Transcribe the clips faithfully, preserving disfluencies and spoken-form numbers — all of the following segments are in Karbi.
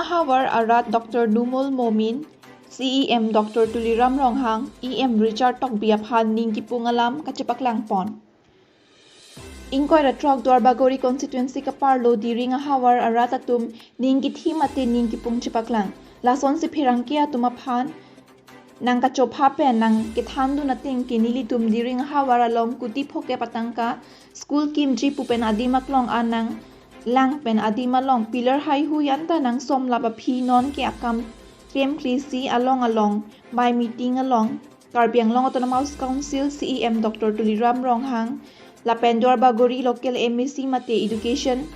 Havar arat Doctor Numal Momin, C E M Doctor Tuliram Ronghang, E M Richard Tokbi aphan ning kipung alam kachepaklang pon. Ingkoi ra throk Duarbagori constituency kaparlo Diring ahavar arat atum ning kithi mate ning kipung chepaklang. Lasonsi pherangke atum aphan nang kachopha pen nang kethandun ateng ke nelitum Diring ahavar along kuti phokep atangka school kimji pu pen adim aklong anang lang pen adim along pillar haihui anta nang somlap aphi non ke akam klemklesi along along bai meeting along Karbi Anglong Autonomous Council C E M Doctor Tuliram Ronghang lapen Duarbagori local M A C mate Education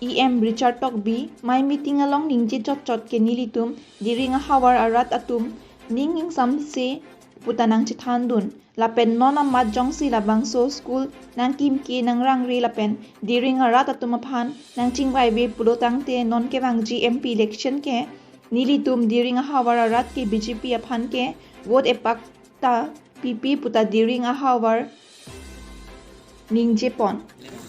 E M Richard Tokbi mai meeting along ningje chotchot ke nelitum Diring ahavar arat atum ning ingsamse puta nang chethandun. Lapen non amat jongsi labangso school nang kimke nang rangre lapen Diring arat atum aphan nang chingvaive pulo tangte non kevangji M P election ke nelitum Diring ahavar arat ke B J P aphan ke vote epak ta pipi puta Diring ahavar ningje pon.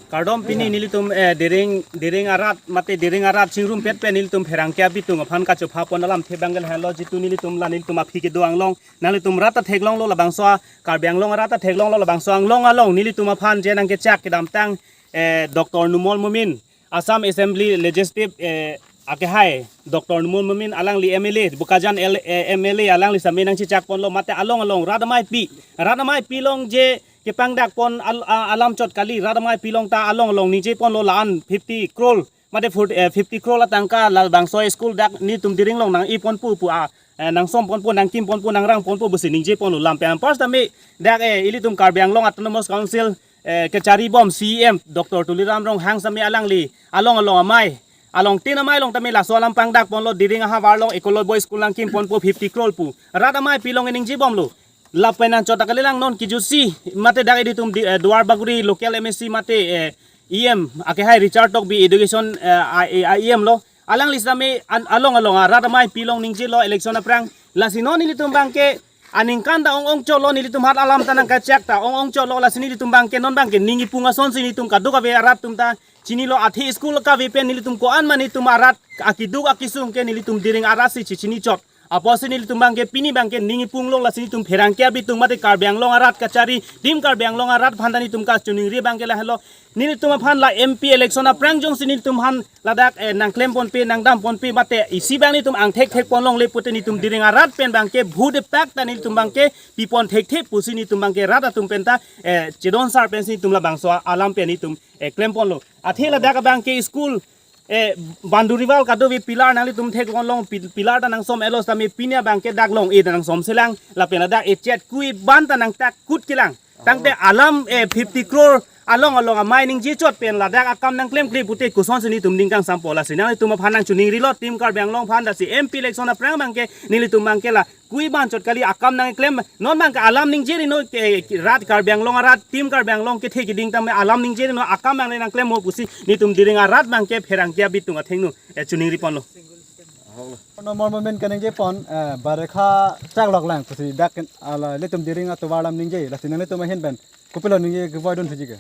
Kardom. Pini nelitum eh, Diring Diring arat mate Diring arat chingrumpet pen nelitum pherangke abitung aphan kachopha pon alamthe abang ke lahenlo, jitu nelitum la nelitum aphi kedo anglong nanglitum rat ta theklonglo labangso a Karbi Anglong arat ta theklonglo labangso anglong along nelitum aphan je nang kechak kedamtang eh, Doctor Numal Momin, Assam Assembly Legislative eh, akehai Doctor Numal Momin alangli M L A, Bokajan L, eh, M L A alangli same nang chechak ponlo mate along along rat amei pi, rat amei pi long je kepangdak pon al, a- alam chot kali, rat amei pi long ta along along ningje ponlo la-an fifty crore mate forty, eh, fifty crore atangka labangso school dak nelitum Diring along nang-i ponpo pu a eh, nang som ponpo, nang kim ponpo, nang rang ponpo pusi ningje ponlo. Lam pen first tame dak eh, ilitum Karbi Anglong Autonomous Council eh, kechari bom C E M Doctor Tuliram Ronghang same alangli along along amei along tin amei along tame laso alam pangdak ponlo, Diring ahavar along Ekolobyo school nang kim ponpo fifty crore pu. Rat amei pi long ningje bomlo. Lapen anchot ta kalilang non kijutsi mate dak ilitum di, eh, Duarbagori local M A C mate eh, E M akehai Richard Tokbi Education eh, I- I- E M lo. Alangli same an- along along a rat amei pi long ningjelo election aphrang. Lasi non nelitum abang ke aningkan ta ong ong chotlo, nelitum hat alam ta nang kachak ta ong ong chotlo, lasi nelitum abang ke non abang ke ning kipung asonsi nelitum kadokave arat atum ta chinilo, athe school kave pen nelitum ko-an ma nelitum arat akiduk akisung ke nelitum Diring arat si chichini chot. Apotsi nelitum abang ke pini abang ke ning kipung long, lasi nelitum pherangke abitung mate Karbi Anglong arat kachari, Team Karbi Anglong arat aphan ta nelitum kachiningri abang ke lahenlo. Nelitum aphan la M P election aphrang jongsi nelitum aphan ladak eh, nang klem ponpe, nang dam ponpe mate isi abang nelitum angthek thek pon longle pute nelitum Diring arat pen abang ke vote epak ta nelitum abang ke pi pon thekthe pusi nelitum abang ke rat atum pen ta eh, chedon sar pensi nelitum labangso alam pen nelitum eh, klem ponlo. Athe ladak abang ke school eh, boundary wall kadokave pillar nanglitum thek pon long, pil- pillar ta nang som-etlo sitame pini abang ke dak long-e ta nang somselang lapen ladak echet kui ban ta nang tak kut kelang. Tangte alam eh, fifty crore along along amei ningje chot pen ladak akam nang klemkle pute kosonsi nelitum ning kangsampo, lasi nanglitum aphan nang chiningrilo Team Karbi Anglong aphan, lasi M P election aphrang abang ke nelitum abang ke la kui ban chot kali akam nang klem, non abang ke alam ningje ri non ke rat Karbi Anglong arat Team Karbi Anglong kethe keding tame alam ningje ri non akam abang nang klemmo pusi nelitum Diring arat abang ke pherangke abitung athengno eh, chiningri ponlo. Numal Momin kaningje pon eh, barekha chaklok lang pusi dak ala nelitum Diring atovar alam ningje, lasi nanglitum ahin pen kopilo ningje kevoidun thuji ke.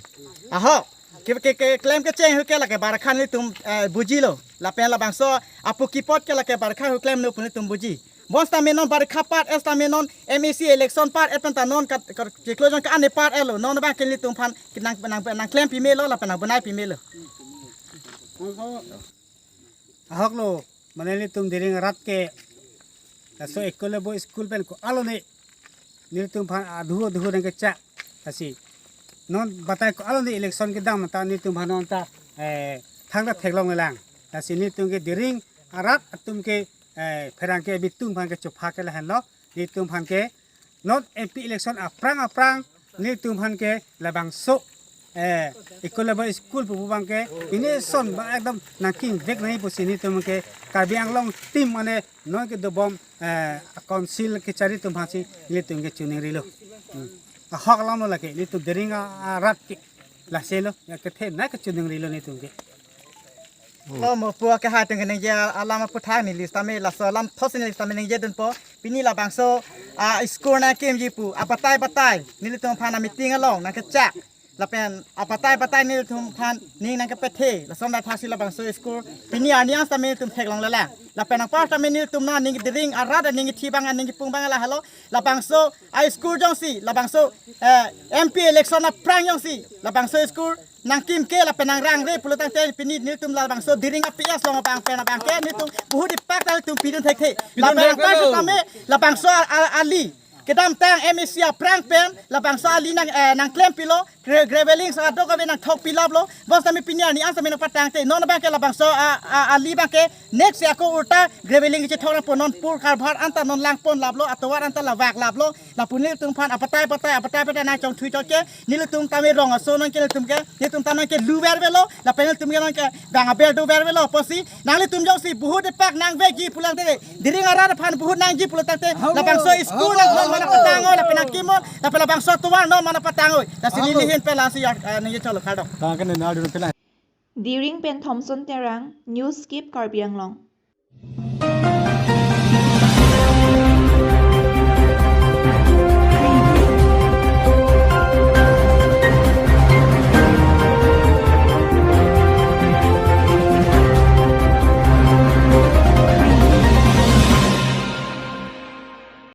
Aho, ke ke ke klem kecheng hu ke lake barekha nelitum eh, bujilo. Lapen labangso apu kipot ke lake barekha hu klemno pu nelitum buji. Bonsitame non barekha part, sitame non M A C election part, et pen ta non kat kat chiklo jon ka ane part elo, non abang ke nelitum aphan nang nang nang klem pimelo lapen nang bonai pimelo. Ahok lo, mane nelitum Diring arat ke laso Ekolobyo school pen ko-an lo ne nelitum aphan adhu adhu nang kechak, lasi non batai ko-an lo ne election kedam ta nelitum aphan non ta eh, thangta theklonglelang, lasi nelitum ke Diring arat atum ke eh, pherangke abitung aphan kechopha ke lahenlo, nelitum aphan ke non M P election aphrang aphrang nelitum aphan ke labangso eh, Ekolobyo school pupu abang ke pini son ba ekdom nang kingvek nai pusi nelitum ke Karbi Anglong team mane non kedo bom eh, council kechari atum aphansi nelitum ke chiningrilo. Hmm. Ahok alam lo lake nelitum Diring a- arat ke laselo, ya kethe nai ke chiningrilo nelitum ke. To mo pu akehai atum keningje alam aputhak neli sitame laso alam thotsi neli sitame ningjedunpo. Pini labangso ah, school nang kimji pu abatai batai nelitum aphan a meeting along nang kechak lapen abatai batai nelitum aphan ning nang kepethe, lason athak si labangso school pini arni an sitame nelitum theklonglelang. Lapen anpar tame nelitum nangning diring arat nangkethi abang nangkepung abang lahelo. Labangso a-school jongsi, labangso eh, M P election aphrang jongsi, labangso school nangkim ke lapen nangrang re pulo tangte pini nelitum labangso diring a-P S along abang pen abang ke nelitum bahut ipak ta nelitum pidun thekthe. Pidun Lapen thekthe anpar lo. Tame labangso a- a- ali kedamtang M A C aphrang pen labangso ali nang eh, nangklem pilo, gra- graveling sa adok ave nangthok pilap lo. Bos tame pini ani an tame nangpatangte. Non abang ke labangso a- a- ali abang ke next ako ulta graveling kechethok nangpo, non pur karbhar anta non langpon laplo, atovar anta lavak laplo. Lapu nelitum aphan apatai patai apatai patai nangchongthui chot ke nelitum tame rong aso nangke nelitum ke nelitum tame ke luver velo. Lapen nelitum ke nangke bang aber dover velo pusi nanglitum jongsi bahut ipak nangveji pulang te, diring arat aphan bahut nangji pulo tangte, labangso school nang non mana patangoi, lapen nangkimo, lapen labangso atovar non mana patangoi. Lasi neli hin pen lasi ya, eh, neli cholo kardom. Tang ke nena dun pela. Diring pen Thompson Terang, News Skip Karbi Anglong.